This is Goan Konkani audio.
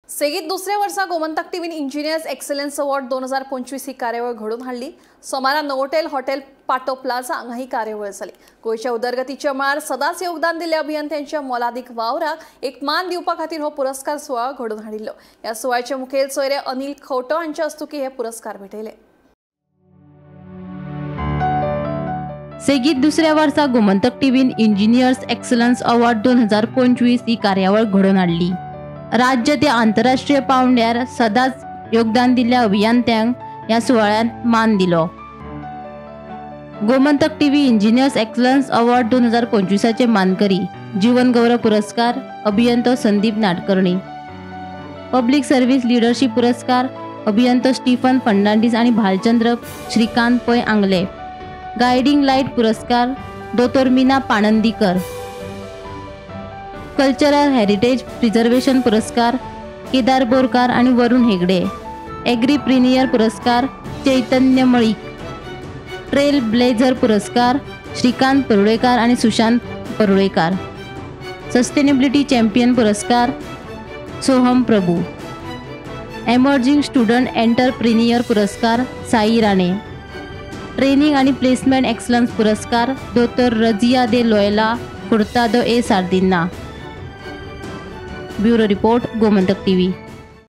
सेगीत दुसऱ्या वर्सा गोमंतक टीव्हीन इंजिनियर्स एक्सलन्स अवॉर्ड 2025 ही कार्यावळ घडोवन हाडली. सोमारा नोवोटेल हॉटेल पाटो प्लाझा हांगा ही कार्यावळ जाली. गोंयच्या उदरगतीच्या मळार सदांच योगदान दिल्ल्या अभियंत्यांच्या मोलादीक वावराक एक मान दिवपा खातीर हो पुरस्कार सुवाळो घडोवन हाडिल्लो. ह्या सुवाळ्याचे मुखेल सोयरे अनिल खवटो हांच्या हस्तुकीं हे पुरस्कार भेटयले. सेगीत दुसऱ्या वर्सा गोमंतक टीव्हीन इंजिनियर्स एक्सलन्स अवॉर्ड 2025 ही कार्यावळ घडोवन हाडली. राज्य ते आंतरराष्ट्रीय पावंड्यार सदांच योगदान दिल्ल्या अभियंत्यांक ह्या सुवाळ्यांत मान दिलो. Gomantak TV engineers excellence award 2025 मानकरी जीवन गौरव पुरस्कार अभियंतो Sandeep Nadkarni, public service leadership पुरस्कार अभियंतो स्टीफन फर्नांडीस आणि भालचंद्र श्रीकांत पै आंगले, गायडिंग लायट पुरस्कार दोतोर Meena Panandikar, cultural heritage preservation पुरस्कार केदार बोरकार आणि वरुण हेगडे, एग्रीप्रिनियर पुरस्कार चैतन्य मळीक, ट्रेल ब्लेझर पुरस्कार श्रीकांत परुळेकार आणि सुशांत परुळेकार, सस्टेनेबिलिटी चॅम्पियन पुरस्कार Soham Prabhu, emerging student entrepreneur पुरस्कार साई राणे, ट्रेनिंग आणि प्लेसमेंट एक्सलन्स पुरस्कार दोतोर Razia de Loyola Furtado A Sardinha. Bureau report, Gomantak TV.